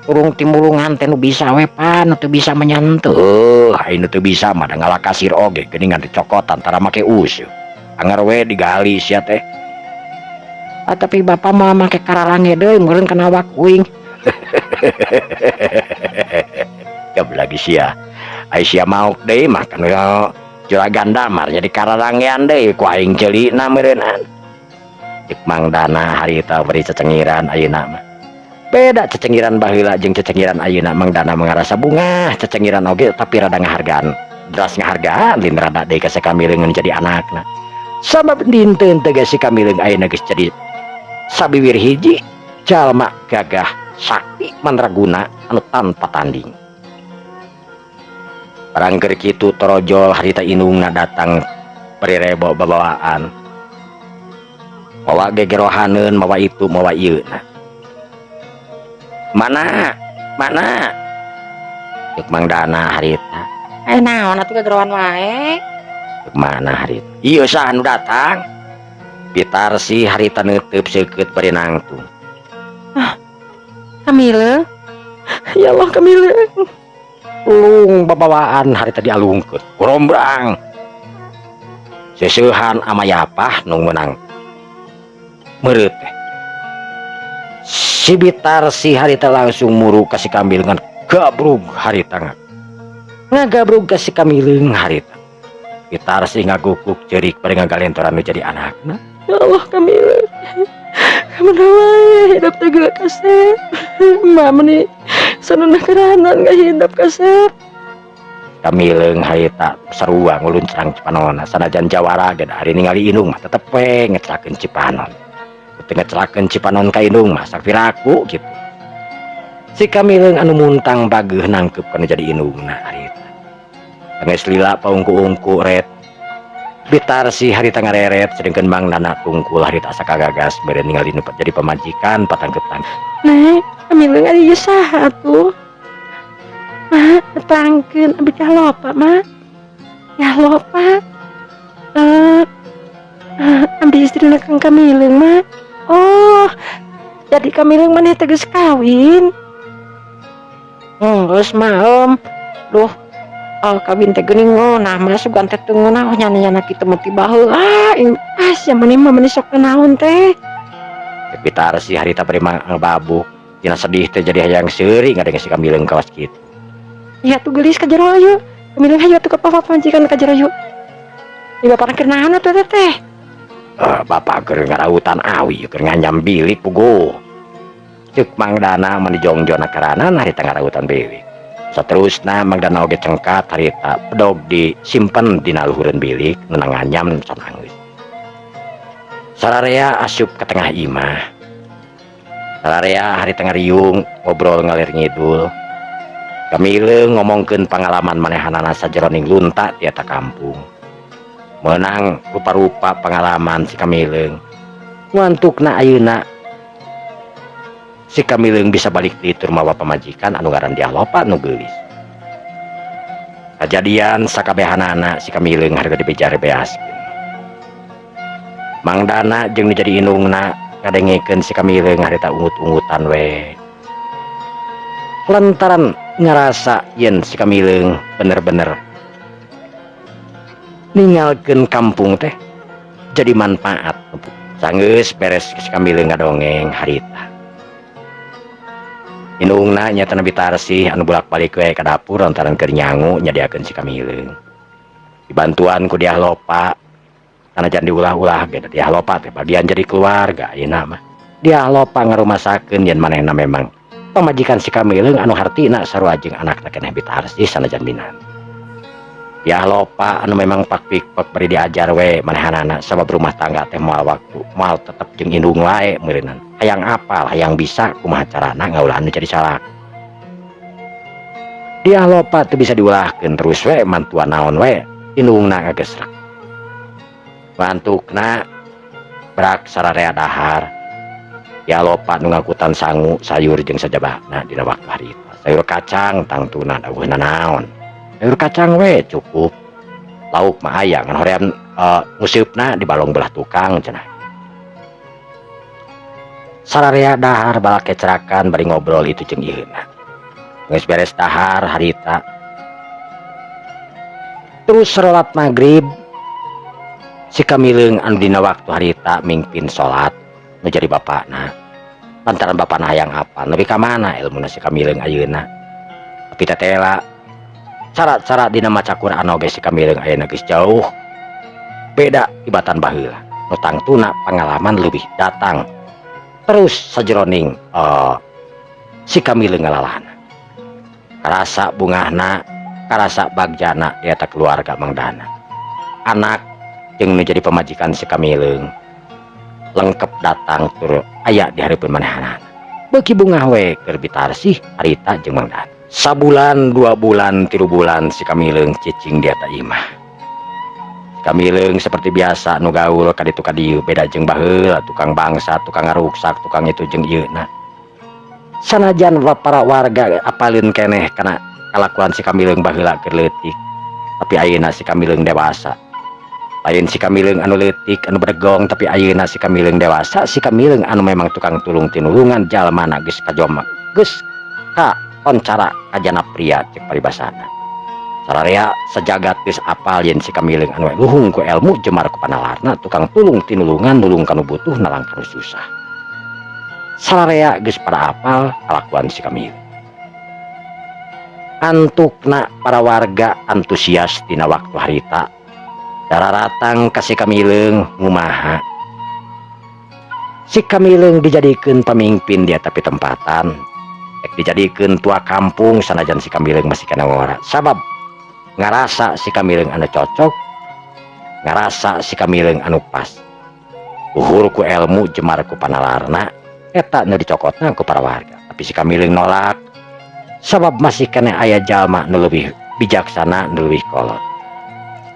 tulung timulungan teh nu bisa we, Pan, nu teu bisa menyentuh. Heuh, ai nu teu bisa mah da ngalah kasir oge geuningan dicokotan tara make useuh. Anger we digali sia teh. Ah, tapi bapak moal make kararange deui meureun kana awak uing. Geblek sia. Ai sia maok deui mah kan juragan damar jadi kararangean deui ku aing ceulina meureunnan. Cek Mang Dana harita beri cecengiran ayeuna mah. Beda cecengiran baheula jeung cecengiran ayeuna. Mang Dana ngarasa bungah cecengiran oge, tapi rada ngahargaan, deras ngahargaan lain rada deui ka si Kamileung jadi anakna. Sabab dinten teh si Kamileung ayeuna geus jadi sabiwir hiji jalma gagah sakti mandraguna anu tanpa tanding. Barang keur kitu torojol harita indungna datang bari rebo babawaan. Mawa gegerohaneun, mawa itu, mawa ieu. Mana? Mana? Cek Mang Dana harita. Eh, naon atuh gegerohan wae? Cek mana harita? Ieu saha nu datang? Bitarsi harita neuteub seukeut bari nangtung. Ah, Kamileung. Ya Allah, Kamileung. Lung babawaan harita dialungkeun. Gorombrang. Seuseuhan amayapah nu meunang meureut teh. Si Bitarsi harita langsung muru ka si Kamileung ngan gabrug harita ngagabrug ka si Kamileung harita. Bitarsi ngagukuk ceurik bari ngagalentoran nu jadi anakna. Ya Allah, Kamileung. Kamana wae hidep teh geura kasep. Emak meni sanuna keranan ngahidep kasep. Kamileung harita sarua nguluncrang cipanonna, sanajan jawara ge da ari ningali indung mah tetep we ngecelakeun cipanon. Teu ngecelakeun cipanon ka indung mah sapiraku kitu. Si Kamileung anu muntang bageuh nangkep kana jadi indungna harita. Geus lila paungku-ungku ret. Bitarsi harita ngareret sedengkeun Mang Dana tungkul harita asa kagagas bere ningali nu jadi pamajikan patangkeutan. Nek, Kamileung ari ieu saha atuh? Ma, tepangkeun abdi Dyah Lopa, Ma. Dyah Lopa. Abdi istrina Kang Kamileung, Ma. Oh, jadi Kamileung maneh teh geus kawin? Geus mah, Om. Duh, Oh, kawin teh geuning ngeunah mah sugan teh teu ngeunah nyana-nyana kitu mah ti baheula. Ah, sia maneh mah meni sok naon teh. Cek Bitarsih harita bari ngababuk. Tina sedih teh jadi hayang seuri ngadenge si Kamileung kawas kitu. Iya tuh geulis ka jero ayo. Kamileung hayu atuh ka pamajikan ka jero yuk. Di bapak keur naon atuh teh? Bapak keur ngarautan awi, keur nganyam bilik puguh. Cek Mang Dana mah dijongjon karanan harita ngarautan bilik. Saterusna Mang Dana oge cengkat harita pedog disimpen dina luhureun bilik nu nganyam can anggeus. Sararea asup ke tengah imah. Sararea harita ngariung ngobrol ngalir ngidul. Kamileung ngomongkeun pangalaman manehanana sajeroning lunta ti eta kampung. Meunang rupa-rupa pangalaman si Kamileung. Ngantukna ayeuna si Kamileung bisa balik deui tur mawa pamajikan anu ngaran Diah Lopa nu geulis. Kajadian sakabehanana si Kamileung harga dibejar-beaskeun. Mang Dana jeung nu jadi indungna ngadengekeun si Kamileung harita ungut-ungutan we. Lantaran ngarasa yen si Kamileung bener-bener ninggalkeun kampung teh jadi manfaat. Sanggeus beres si Kamileung ngadongeng harita. Indungna nyata Bitarsih anu bolak-balik we ka dapur lantaran keur nyangu nyadiakeun si Kamileung. Dibantuan ku Diah Lopa, sanajan diulah-ulah ge Diah Lopa teh bagian jadi keluarga ayeuna mah. Diah Lopa ngarumasakeun yen manehna memang pamajikan si Kamileung anu hartina sarua jeung anakna keneh Bitarsih sanajan minantu. Diah Lopa anu memang pak pikpek bari diajar we manehanana sabab rumah tangga teh moal waktu moal tetep jeung indung wae meureunan. Hayang apal, hayang bisa kumaha carana ngaulah anu jadi salah. Diah Lopa teu bisa diulahkeun terus we mantuan naon we indungna ngagesrek. Bantukna brak sararea dahar. Diah Lopa nu ngangkutan sangu sayur jeung sajabana dina waktu harita. Sayur kacang tangtuna dawuhna naon. Sayur kacang we cukup. Lauk mah aya ngan hoream nguseupna di balong belah tukang cenah. Sararea dahar balak kecerakan bari ngobrol itu jeung iheuna. Geus beres dahar harita. Terus salat maghrib si Kamileung anu dina waktu harita mingpin salat nu jadi bapakna. Lantaran bapakna hayang apal nepi ka mana ilmuna si Kamileung ayeuna. Tapi tetela cara-cara dina maca Quran oge si Kamileung ayeuna geus jauh beda tibatan baheula. Nu tangtuna pengalaman leuwih datang terus sajeroning si Kamileung ngalalana. Karasa bungahna, karasa bagjana di eta keluarga Mang Dana. Anak jeung nu jadi pamajikan si Kamileung lengkep datang tur aya di hareupeun manehanana. Beuki bungah we keur Bitarsih harita jeung Mang Dana. Sabulan, 2 bulan, 3 bulan si Kamileung cicing di eta imah. Si Kamileung seperti biasa nu gaul ka ditu ka dieu beda jeung baheula tukang bangsa, tukang ngaruksak, tukang itu jeung ieu na. Sanajan para warga apaleun keneh kana kalakuan si Kamileung baheula keur leutik, tapi ayeuna si Kamileung dewasa. Lain si Kamileung anu leutik anu bregong, tapi ayeuna si Kamileung dewasa, si Kamileung anu memang tukang tulung tinulungan jalmana geus kajoma, geus ka koncara kajana pria cek paribasana. Sararea sejagat geus apal yen si Kamileung anu luhung ku ilmu jemar ku panalarna tukang tulung tinulungan nulung kanu butuh nalang kanu susah. Sararea geus pada apal kalakuan si Kamileung. Antukna para warga antusias dina waktu harita. Dararatang ka si Kamileung ngumaha. Si Kamileung dijadikeun pamimpin dia tapi tempatan. Ek dijadikeun tua kampung sanajan si Kamileung masih kana ngora. Sabab ngarasa si Kamileung anu cocok, ngarasa si Kamileung anu pas. Luhur ku ilmu jemar ku panalarna, eta nu dicokotna ku para warga. Tapi si Kamileung nolak sabab masih kena aya jalma nu leuwih bijaksana, nu leuwih kolot.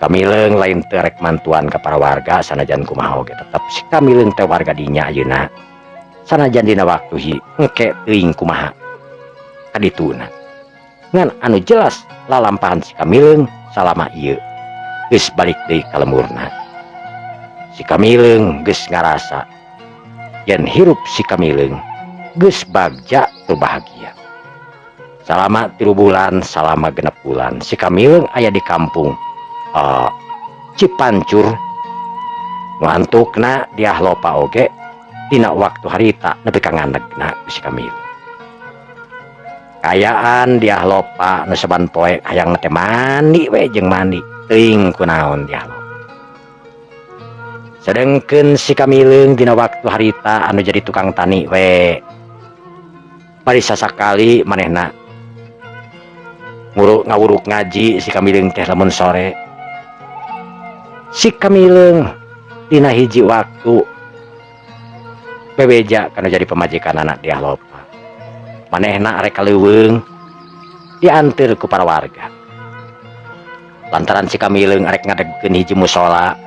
Kamileung lain teu rek mantuan ka para warga sanajan kumaha oge tetep si Kamileung teh warga dinya ayeuna. Sanajan dina waktu hi engke teuing kumaha kadituna. Ngan anu jelas lalampahan si Kamileung salama ieu geus balik deui ka lemurna. Si Kamileung geus ngarasa yen hirup si Kamileung geus bagja tur bahagia. Salama 3 bulan, salama 6 bulan si Kamileung aya di kampung Cipancur. Nu antukna Diah Lopa oge dina waktu harita nepi ka ngandegna si Kamileung. Kaayaan Diah Lopa nu saban poe hayang teh mandi we jeung mandi teuing kunaon Diah Lopa. Sedengkeun si Kamileung dina waktu harita anu jadi tukang tani we. Bari sasakali manehna nguruk ngawuruk ngaji si Kamileung teh lamun sore. Si Kamileung dina hiji waktu bebeja kana jadi pamajikan anak Diah Lopa. Manehna arek ka leuweung dianteur ku para warga. Lantaran si Kamileung arek ngadegkeun hiji musola,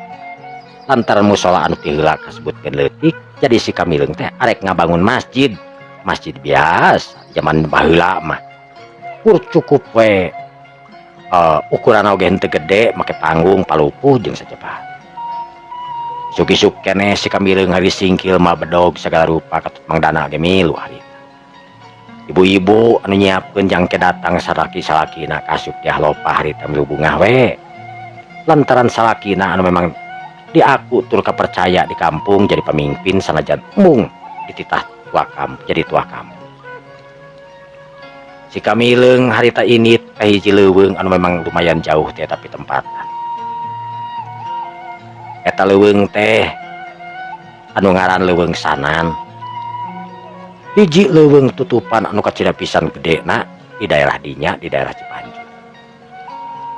lantaran musola anu ti heula kasebutkeun leutik, jadi si Kamileung teh arek ngabangun masjid. Masjid biasa zaman baheula mah. Kur cukup we ukuran oge henteu gede, make panggung palupuh jeung sajabat. Isuk-isuk keneh si Kamileung hari singkil mah bedog segala rupa katut mangdana ge milu harita. Ibu-ibu anu nyiapkeun jangke datang salaki-salakina kasup Diah Lopa harita milu bungah we. Lantaran salakina anu memang diaku tur kapercaya di kampung jadi pemimpin sanajan embung dititah tua kampung jadi tua kampung. Si Kamileung harita ini ka hiji leuweung anu memang lumayan jauh teh tapi tempatan. Eta leuweung teh anu ngaran Leuweung Sanan. Hiji leuweung tutupan anu kacida pisan gedena di daerah dinya, di daerah Cipanjur.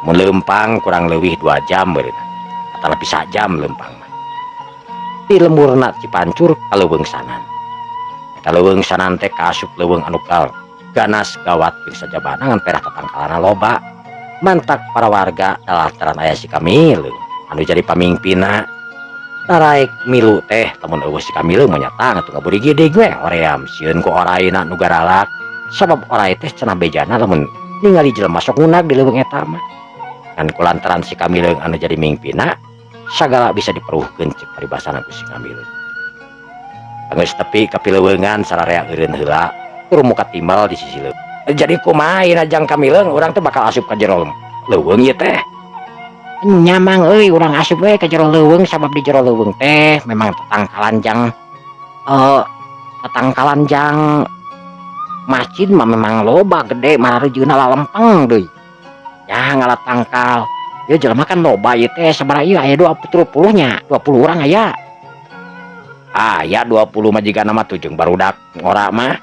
Mun leumpang kurang leuwih 2 jam beureuna. Atau lebih sajam leumpang mah. Di lemburna Cipancur ka Leuweung Sanan. Eta Leuweung Sanan teh kaasup leuweung anu ganas gawat jeung sajabana ngan perah tatangkalana loba. Mantak para warga lantaran aya si Kamileung anu jadi pamimpinna. Taraek milu teh lamun eueuh si Kamileung mah nyata atuh ngaburigidig we hoream sieun ku oraina nu garalak. Sabab orai teh cenah bejana lamun ningali jelema sok ngunag di leuweung eta mah. Ngan kulantaran si Kamileung anu jadi mimpinna sagala bisa diperuhkeun cek paribasana ku si Kamileung. Geus tepi ka pileuweungan sararea eureun heula tur muka timbal di sisi leuweung. Jadi kumaha ayeuna jang Kamileung urang teh bakal asup ka jero leuweung ieu teh? Nya mang euy urang asup we ka jero leuweung sabab di jero leuweung teh memang tetangkalan jang masjid mah memang loba gede mararejeuna lalempeng deui. Ya ngalah tangkal. Ieu jelema kan loba ieu teh sabaraha ieu aya 20 nya, 20 urang aya. Aya 20 mah jigana mah tuh jeung barudak ngora mah.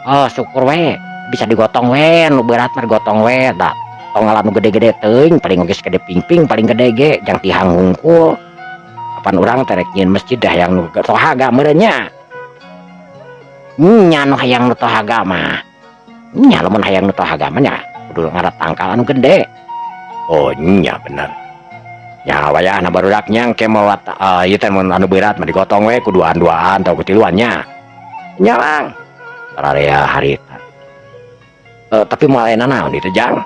Oh syukur we bisa digotong we nu berat mah digotong we da tong ngalah nu gede-gede teuing paling geus gede pingping paling gede ge jang tihang hungkul. Kapan urang teh rek nyieun masjid dah hayang nu tohaga meureun nya. Nya nu hayang nu tohaga mah. Nya lamun hayang nu tohaga mah nya kudu ngarat tangkal anu gede. Oh nya bener. Nya wayahna barudak nya engke moal ieu teh mun anu berat mah digotong we ku duaan-duaan atau ku tiluan nya. Nya lang. Sararea harita. Tapi moal aya nanaon ieu teh jang?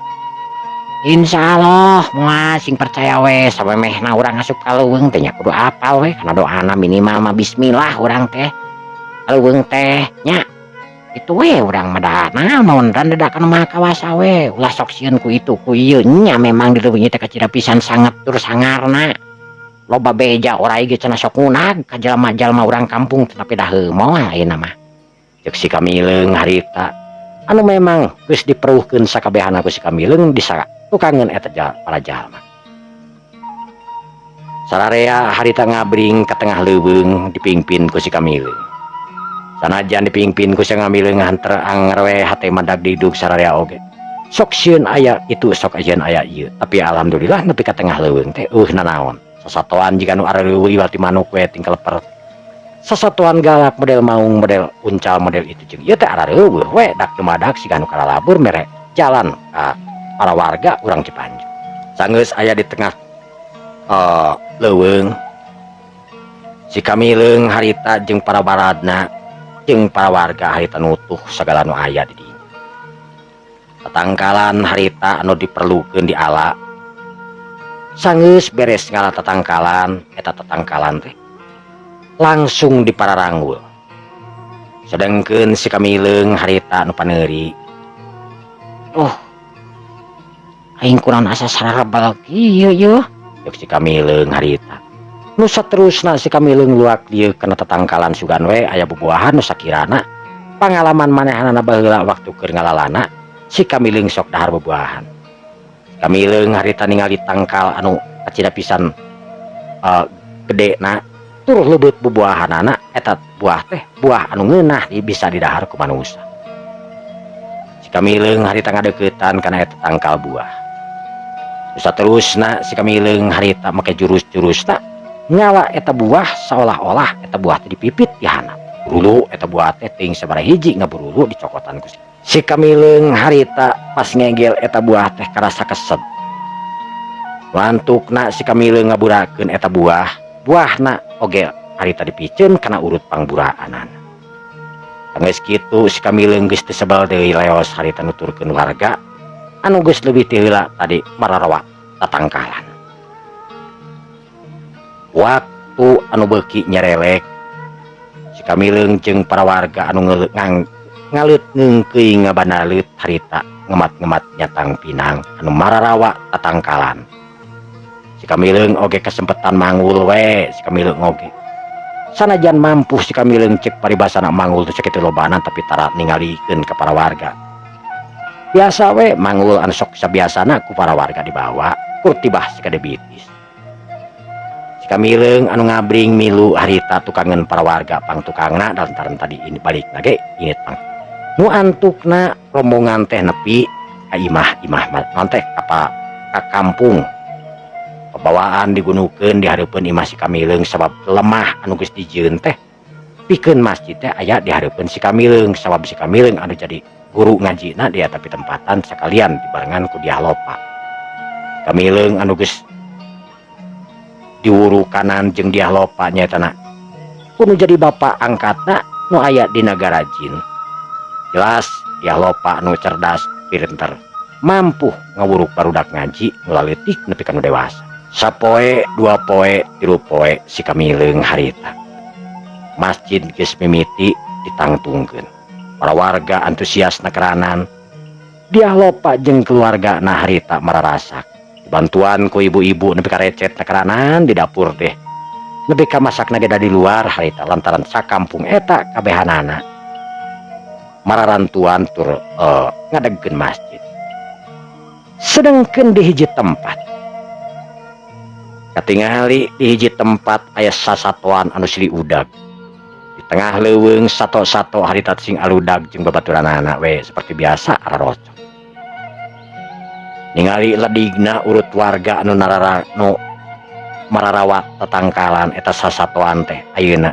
Insya Allah moal sing percaya we samemehna urang asup ka leuweung teh nya kudu apal we kana doana minimal mah bismillah urang teh. Ka leuweung teh nya itu we urang mah da naon dan dadakan mah kawasa we ulah sok sieun ku itu ku ieu nya memang di leuweung teh kacida pisan sangat tur sangarna. Loba beja orai ge cenah sok ngunag ka jalma-jalma urang kampung tapi dah heuh moal ayeuna mah. Ceuk si Kamileung harita anu memang geus diperuhkeun sakabehana ku si Kamileung disatukangeun eta para jalma. Sararea harita ngabring ka tengah leuweung dipingpin ku si Kamileung. Sanajan dipingpin ku si Kamileung hanter anger we hate mah dagdidug sararea oge. Sok sieun aya itu sok sieun aya ieu, tapi alhamdulillah nepi ka tengah leuweung teh eueuh nanaon. Sasatoan jiga nu areueuh iwati manuk we tinggal lepet. Sasatoan galak model maung model uncal model itu jeung ieu teh arareueuh we dak dumadak siga nu kalalabur mere jalan ka para warga urang Cipanjur. Sanggeus aya di tengah leuweung si Kamileung harita jeung para baradna jeung para warga harita nutuh sagala nu aya di dinya. Tatangkalan harita anu diperlukeun di ala. Sanggeus beres ngala tatangkalan eta tatangkalan teh langsung dipararanggul. Sedengkeun si Kamileung harita nu paneuri Oh, aing kurang asa sararebel kieu yeuh, Cek si Kamileung harita. Nu saterusna si Kamileung luak dieu kana tetangkalan, sugan we aya bubuahan nu sakirana pangalaman manehanana baheula waktu keur ngalalana si Kamileung sok dahar bubuahan. Kamileung harita ningali tangkal anu kacida pisan gede na tur leubeut bubuahanana. Eta buah teh buah anu ngeunah di bisa didahar ku manusia. Si Kamileung harita ngadeukeutan kana eta tangkal buah. Nu saterusna si Kamileung harita make jurus-jurusna ngala eta buah, seolah-olah eta buah teh dipipit di handap. Burulu eta buah teh, teuing sabaraha hiji ngaburulu dicokotan ku si Kamileung. Harita pas ngegel eta buah teh karasa keset. Wantukna si Kamileung ngaburakeun eta buah, buahna oge harita dipiceun kana urut pangburaanana. Geus kitu si Kamileung geus teu sebel deui, leos harita nuturkeun warga anu geus leuwih ti heula tadi mararawa tatangkalan. Waktu anu beuki nyerelek, si Kamileung jeung para warga anu ngaleut ngeungkeuy ngabandaleut harita ngemat-ngemat nyatang pinang anu mararawa tatangkalan. Si Kamileung oge kesempetan manggul we. Si Kamileung oge sanajan mampu, si Kamileung cek paribasana manggul teh sakitu lobana, tapi tara ningalikeun ka para warga. Biasa we manggul anu sok sabiasana ku para warga dibawa kur tibah sakade bitis. Si Kamileung anu ngabring milu harita tukangan para warga pang tukangna, lantaran tadi ini balik lagi ini pang nu antukna rombongan teh nepi ka imah-imah non teh apa ka kampung. Pebawaan digunukeun di hareupeun imah si Kamileung, sabab lemah anu geus dijieun teh pikeun masjid teh aya di hareupeun si Kamileung, sabab si Kamileung anu jadi guru ngajina dia, tapi tempatan sekalian dibarengan ku Dyah Lopa. Kamileung anu geus diwurukanan jeung Dyah Lopa nyaeta na kudu jadi bapak angkatna nu aya di nagara jin. Jelas Dyah Lopa anu cerdas pinter, mampu ngawuruk barudak ngaji nu leutik nepi ka nu dewasa. Sapoe, dua poe, tilu poe, si Kamileung harita masjid geus mimiti ditangtungkeun. Para warga antusias nakeranan. Dyah Lopa jeung keluarga nah harita mararasak bantuan ku ibu-ibu nepi ka recet nakeranan di dapur deh, nepi ka masak ge di luar harita, lantaran sakampung eta kabehanana mararantuan tur ngadegkeun masjid. Sedangkan di hiji tempat katingali di hiji tempat aya sasatoan anu silih udag di tengah leuweung. Sato-sato harita sing aludag jeung babaturanana we seperti biasa ararocok. Ningali ledigna urut warga anu narara nu mararawat tetangkalan, eta sasatoan teh ayeuna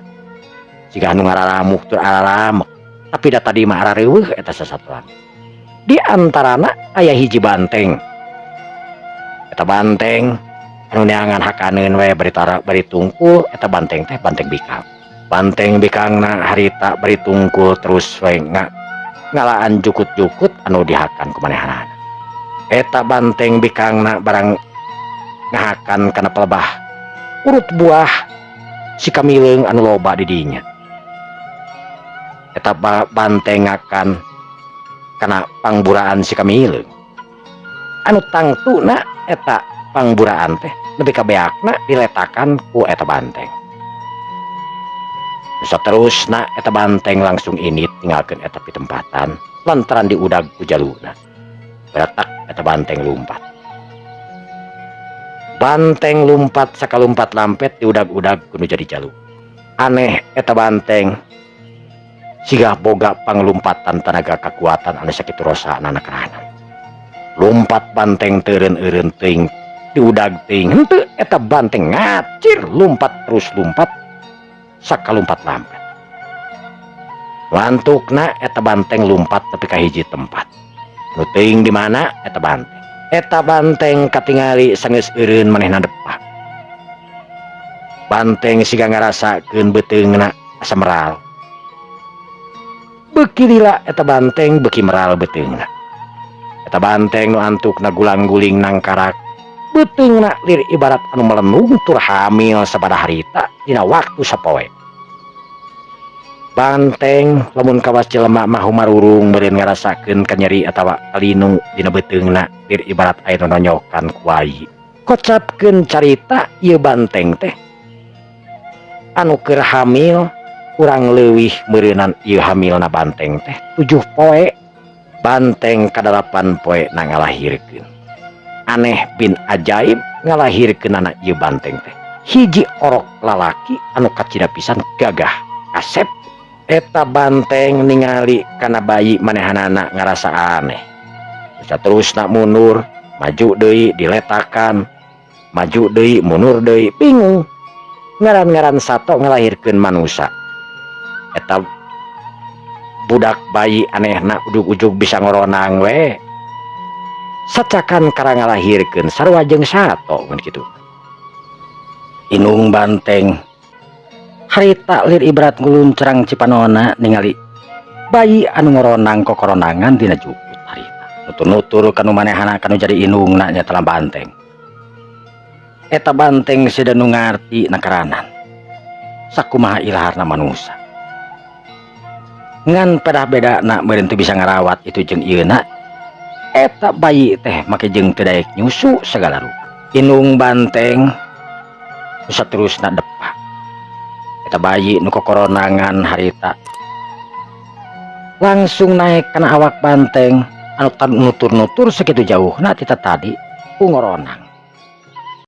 siga anu ngararamuk tur araramek, tapi da tadi mah arareuweuh eta sasatoan. Di antarana aya hiji banteng. Eta banteng anu neangan hakaneun we bari tara bari tungkul. Eta banteng teh banteng bikang. Banteng bikangna harita bari tungkul terus we ngalaan jukut-jukut anu dihakan ku manehanana. Eta banteng bikangna barang ngahakan kana pelebah urut buah si Kamileung anu loba di dinya. Eta banteng ngakan kana pangburaan si Kamileung anu tangtuna eta pangburaan teh nepi ka beakna diletakan ku eta banteng. Saterusna eta banteng langsung init tinggalkeun eta pitempatan lantaran diudag ku jaluna. Beretak eta banteng lumpat. Banteng lumpat sakalumpat lampet diudag-udag kudu jadi jalu. Aneh, eta banteng siga boga panglumpatan tenaga kekuatan anu sakitu rosana keranan. Lumpat banteng teureun-eureun teuing, diudag teuing henteu, eta banteng ngacir lumpat terus, lumpat sakalumpat lampet. Wantukna eta banteng lumpat nepi ka hiji tempat nu teuing di mana eta banteng. Eta banteng katingali sanggeus eureun manehna depak. Banteng siga ngarasakeun beuteungna asa meral. Beuki lila eta banteng beuki meral beuteungna. Eta banteng nu antukna gulang-guling nangkarak, beuteungna lir ibarat anu melenung tur hamil sabada harita dina waktu sapoe. Banteng lamun kawas jelema mah humarurung meureun ngarasakeun kanyeri atawa kalinu dina beuteungna, lir ibarat aya nu nonyokan ku wai. Kocapkeun carita, ieu banteng teh anu keur hamil kurang leuwih meureunan ieu hamilna banteng teh 7 poe. Banteng kadalapan poe na ngalahirkeun. Aneh bin ajaib, ngalahirkeunana ieu banteng teh hiji orok lalaki anu kacida pisan gagah kasep. Eta banteng ningali kana bayi manehanana ngarasa aneh, bisa terus nak mundur, maju deui, diletakan, maju deui, mundur deui, bingung. Ngaran-ngaran sato ngalahirkeun manusia, eta budak bayi anehna ujug-ujug bisa ngoronang we. Sacakan kara ngalahirkeun sarua jeung sato mun kitu. Inung banteng harita lir ibarat nguluncerang cipanona ningali bayi anu ngoronang kokoronangan dina jukut harita. Nutur-nutur kanu manehana, kanu jadi inungna nya telah banteng. Eta banteng sida nu ngarti nakaranan sakumaha ilaharna manusa, ngan pedah beda nak meureun teu bisa ngarawat itu jeung ieu na. Eta bayi teh make jeung teu daek nyusu segala rupa. Inung banteng bisa terusna depak eta bayi nu kokoronangan harita, langsung naik kana awak banteng anu nutur-nutur segitu jauh. Nah, tita tadi ku ngoronang.